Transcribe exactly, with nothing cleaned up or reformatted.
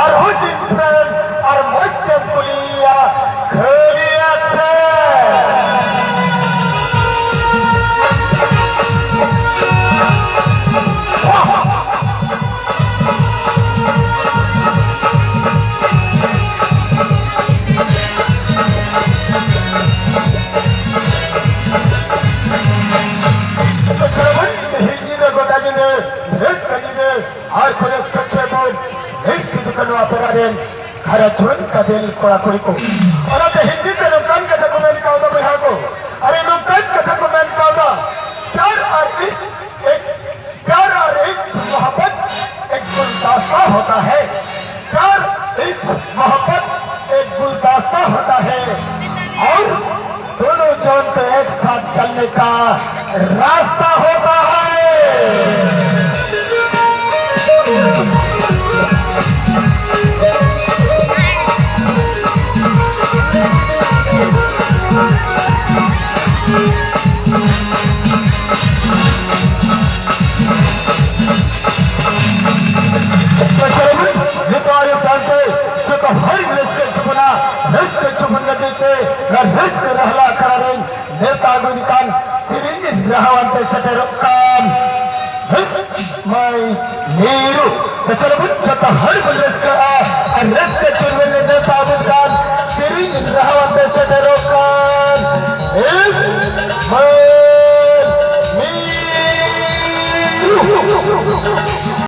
ᱟᱨᱦᱚᱸ jeans pant ᱟᱨ ᱢᱚᱡᱽ ᱛᱮᱢ ᱠᱩᱞᱤᱭᱮᱭᱟ, ᱠᱷᱟᱹᱞᱤᱭᱟ ᱥᱮ? ᱛᱮᱦᱮᱧ ᱧᱤᱫᱟᱹ ᱜᱚᱴᱟ ᱧᱤᱫᱟᱹ ᱨᱟᱹᱥᱠᱟᱹ ᱧᱤᱫᱟᱹ ᱟᱨ ᱠᱚ ᱨᱟᱹᱥᱠᱟᱹ ᱦᱚᱪᱚᱭ ᱵᱚᱱ᱾ ᱦᱤᱱᱫᱩ ᱫᱚ ᱱᱚᱣᱟ ᱯᱮᱲᱟ ᱨᱮᱱ ᱜᱷᱟᱨᱚᱸᱡᱽ ᱡᱩᱣᱟᱹᱱ ᱠᱟᱫᱮᱞ ᱠᱚᱲᱟ ᱠᱩᱲᱤ ᱠᱚ᱾ ᱚᱱᱟᱛᱮ ᱦᱤᱱᱫᱤ ᱛᱮ ᱱᱚᱝᱠᱟᱱ ᱠᱟᱛᱷᱟ ᱠᱚ ᱢᱮᱱ ᱠᱟᱣᱫᱟ ᱵᱚᱭᱦᱟ ᱠᱚ, ᱟᱨ ᱱᱚᱝᱠᱟᱱ ᱠᱟᱛᱷᱟ ᱠᱚ ᱢᱮᱱ ᱠᱟᱣᱫᱟ, "प्यार और इश्क एक, प्यार और इश्क मोहब्बत एक गुलदस्ता होता है, प्यार इश्क मोहब्बत एक गुलदस्ता होता है, और दोनों जन को एक साथ चलने का रास्ता होता है।" ᱱᱤᱛᱚᱜ ᱟᱹᱭᱩᱵ ᱛᱟᱭᱚᱢ ᱛᱮ ᱡᱚᱛᱚ ᱦᱚᱲ ᱨᱟᱹᱥᱠᱟᱹ ᱦᱚᱪᱚ ᱵᱚᱱᱟ, ᱨᱟᱹᱥᱠᱟᱹ ᱦᱚᱪᱚ ᱵᱚᱱ ᱞᱟᱹᱜᱤᱫ ᱛᱮ ᱱᱚᱣᱟ ᱨᱟᱹᱥᱠᱟᱹ ᱨᱟᱦᱞᱟ ᱟᱠᱷᱲᱟ ᱨᱮᱱ ᱱᱮᱣᱛᱟ ᱟᱹᱜᱩ ᱟᱠᱟᱱ ᱥᱮᱨᱮᱧ ᱨᱟᱦᱟᱣᱟᱱ ᱛᱮ ᱥᱮᱴᱮᱨᱚᱜ ᱠᱟᱱ ᱨᱟᱹᱥᱠᱟᱹ ᱢᱟᱹᱭ ᱢᱤᱨᱩ᱾ ᱛᱚ ᱪᱚᱞᱚ ᱵᱚᱱ ᱡᱚᱛᱚ ᱦᱚᱲ ᱵᱚᱱ ᱨᱟᱹᱥᱠᱟᱹᱜᱼᱟ ᱟᱨ ᱨᱟᱹᱥᱠᱟᱹ ᱪᱩᱨᱢᱤ ᱞᱮ ᱱᱮᱣᱛᱟ ᱟᱹᱜᱩ ᱟᱠᱟᱱ ᱥᱮᱨᱮᱧ ᱨᱟᱦᱟᱣᱟᱱ ᱛᱮ ᱥᱮᱴᱮᱨᱚᱜ ᱠᱟᱱ ᱨᱟᱹᱥᱠᱟᱹ ᱢᱟᱹᱭ ᱢᱤᱨᱩ᱾